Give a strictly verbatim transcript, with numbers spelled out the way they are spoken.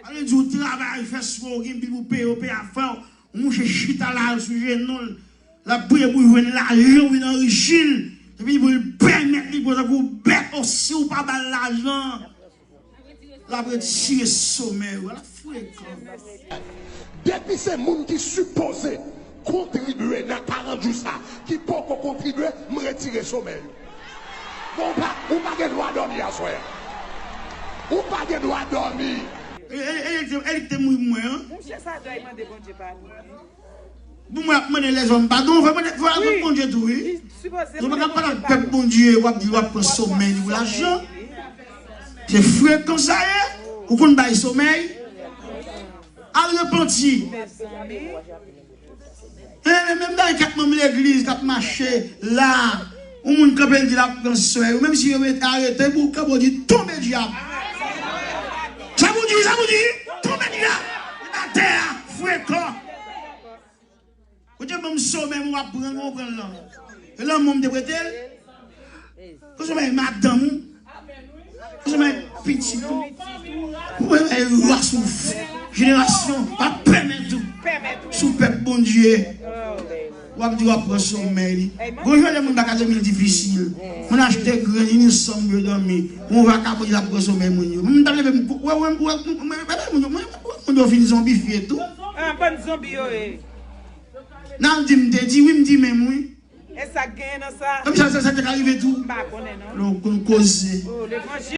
Sa vle di ou travay, fè swè, ou gen bil pou peye, ou peye afè w. Yon mouche chita la sou jenou l. L ap priye pou l jwenn lajan, pou l anrichi l. Epi pou l pèmèt li pran tankou bèt, o si w pa ba l lajan, l ap retire somèy ou. Ala frekan. Depi se moun ki sipoze kontribye nan karant jou sa, ki poko kontribye, m retire somèy ou. Bon, ou pa, ou pa gen dwa dòmi aswè a. Ou pa gen dwa dòmi. E, e, e, e, e li ki te mouri pou mwen an. Mouche sa dwe mande Bondye padon. Pou mwen ap mande lèzòm padon, fò mande, fò mande Bondye tou, wi. Li sipoze mande Bondye padon. Ou pa ka pale ak pèp Bondye, w ap di w ap pran somèy li pou lajan. Se frekan sa ye. Ou konn bay somèy. Al repanti. Mezanmi. E menm bagay kèk manm legliz k ap mache la, yon moun kanpe l di l ap pran somèy, ou menm si yo mete arete pou w kanpe w di tonbe dyab. Sa pou di, sa pou di, tonbe dyab. Li atè a, frekan. Ou te ban m somèy, mwen w ap pran, mwen w pran l lan. E lanmò m te prete l. Konsa bay madanm ou. Konsa bay pitit ou. Konsa bay ras ou. Jenerasyon pa pèmèt ou. Sou pèp Bondye. W ap di w ap pran somèy li. Gon jan lè moun pa ka dòmi l difisil. Moun achte grenn, li ni sanm yo dòmi. Yon vakabon li ap pran somèy moun yo. Moun ta leve m, wè, wè, wè, moun yo, moun yo fin zonbifye tou. Ah, bann zonbi yo ye. Nan di m te di, wi, m di menm, wi. E sa k genyen nan sa? Kòm sa, sa, sa te ka rive tou. M pa konnen, non. Non, konn koze. Oh, levanjil.